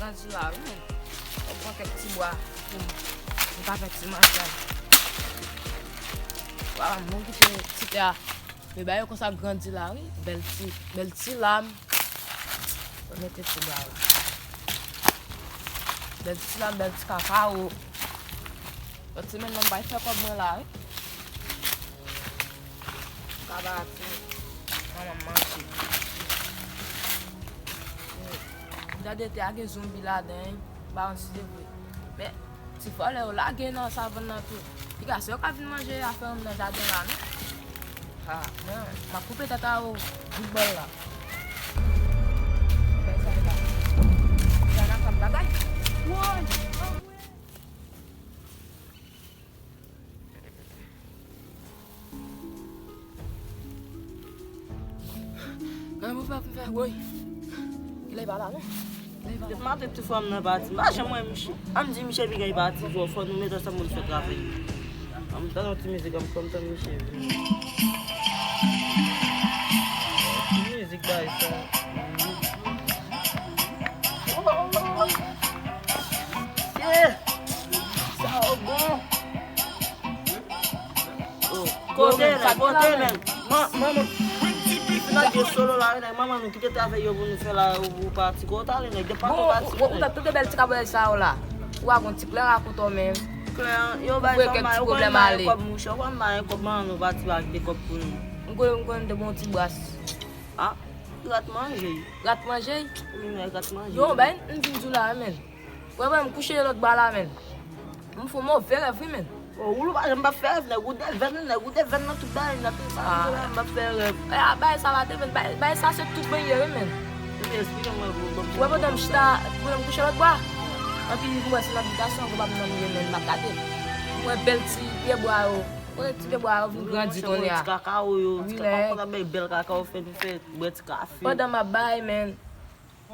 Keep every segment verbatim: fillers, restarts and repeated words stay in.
Grandi la, wi, men. Mwen pran kèk ti bwa pou m, m ka fè ti machay. Wa, mwen kite ti tè a. Men bagay yo konsa grandi la, wi. Bèl ti, bèl ti lam. Mwen mete ti bwa la. Bèl ti lam, bèl ti kakawo. Lòt semèn nan, m bay fè kòb mwen la, wi. Kaba ati. Manman m manje. Gade tè a gen zonbi ladan, m pa konn si se vre. Men, ti vòlè yo lage nan savann nan tou. Piga se yo k ap vin manje afè m nan jaden la, non? Ha, mwen, m ap koupe tèt a yo bout bòl la. Bagay sa yo la. Jana k ap bagay. Woy! Kòman pou fè pou fè, woy. Kilè pa la, non? Kilè pa la. Depi maten ti frè m nan pati, m pa janm wè Miche. An m di Miche vin gen pati, fò, fò nou met ansanm pou n fè travay. An m tann yon ti mizik, an m konn tann Miche vini. Ti mizik bay sa. Yeah! Sa yo bon. Oh, kote nèg, kote nèg. Man, manman. Nèg yo solo la, nèg, manman nou kite travay yo pou nou fè la, ou, ou pati. Kote ale nèg, depi maten pati. Bon, ou, ou, ou t ap tande bèl ti kabrèl sa yo la. Ou a gon ti klè rakonte w menm. Klè, yo bay kèk ti pwoblèm ale. Kòb mouche, ou konn bay kòb manman nou pati ba de kòb pou nou. M konnen, m konnen te bon ti bras. Ah, rat manje. Rat manje? Wi, men rat manje. Yo, bay m vin di w la, men. Wè, wè, m kouche lòt bò la, men. M fè yon move rèv, wi, men. O, ou pa janm p ap fè rèv, nèg, ou devèn, nèg, ou devèn nan tout bagay, nan tout bagay, m p ap fè rèv. E, a, bagay sa la te, men, bagay, bagay sa se tout mwen ye, wi, men. Ebyen, eksplike mwen, bro, bro. Wè, pandan m chita, pandan m kouche lòt bò, anpi m wè se nan abitasyon, anba m nan m ye, men, m ap gade. M wè bèl ti pyebwa yo. Kote ti pyebwa yo vin grandi kounye a. Ti kakawo yo, ti kakawo, konn ap bay bèl kakawo, fè nou fè bwè ti kafe. Pandan m ap bay, men,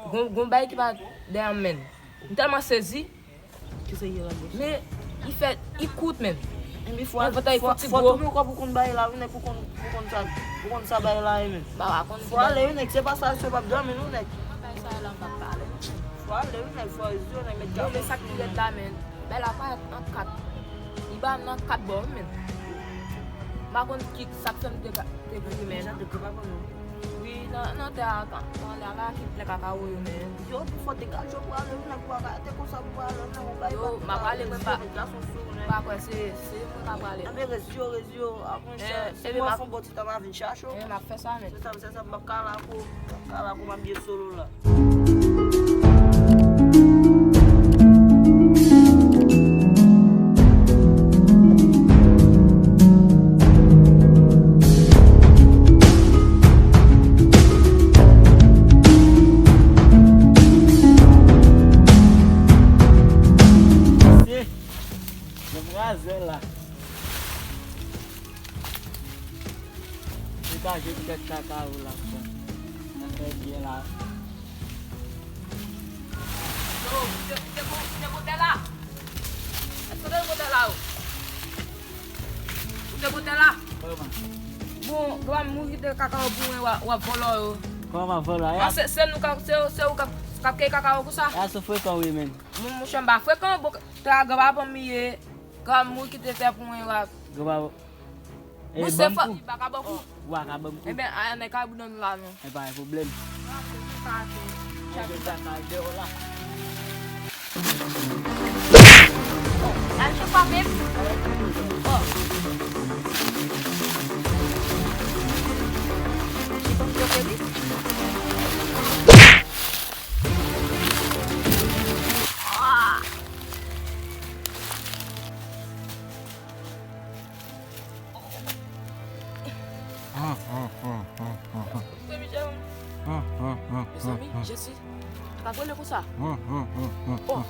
Gon, gon bagay ki pa dèyè m, men. M tèlman sezi. Kisa ki la, bòs? Men, li fè, li kout, men. Ebyen, fò, fò, fò tounen kò pou konn bagay la, wi, nèg, pou konn, pou konn sa, pou konn sa bagay la ye, men. Ba, pa konn. Fò ale, wi, nèg, se pa sa, se p ap dòmi, non, nèg. Bagay sa la, m pa pale, wi, men. Fò ale, wi, nèg, fò rezye, nèg, met gason. Men sa ki rèd la, men. Bagay la parèt an kat. Li ba m nan kat bò, wi, men. M pa konn ki sa k fè m te ka, te kriye, men. Jan de gripa pou nou. Wi, nan, nan tè a, tan, tan lè a la, ki plè kakawo yo, men. Yo, pi fò degaje w pou ale, wi, nèg, ou pa ka rete konsa pou ale, non, ou bay. Yo, m ap ale, mwen pa, m pa kwè se, se mwen k ap ale. Anben, rezi yo, rezi yo, apre, si mwen fè yon bon ti tan, m a vin chache w. E, m ap fè sa, men. Se sa, se sa, m p ap ka la kou, m p ap ka la kou, m ap byen solo la. Mesye, yo kraze la. Degaje tèt kaka ou la, frè. Sa fè byen la. Yo, ou te, ou te bò, ou te bò tè la? Èske ou te bò tè la, ou? Ou te bò tè la? Kòman? Bon, granmoun kite kaka ou pou mwen, w ap, w ap vòlò yo. Kòman vòlò? A, se, se nou k ap, se, se ou k ap, k ap keye kaka ou konsa? A, se frekan wi, men. Mon, monchè, m pa frekan, bon, tè a granpapa m ye. Granmoun kite tè pou mwen, w ap. Granpapa. Bon, se fò, li pa ka ban kou. Ou pa ka ban kou. Ebyen, a, nèg ka boudon la, non. E pa gen pwoblèm. Nèg yo sa ka deyò la. Al chèf pa menm. Oh. Li pa bloke li. Ah. Mezanmi, Jezi, pa rele konsa. Oh.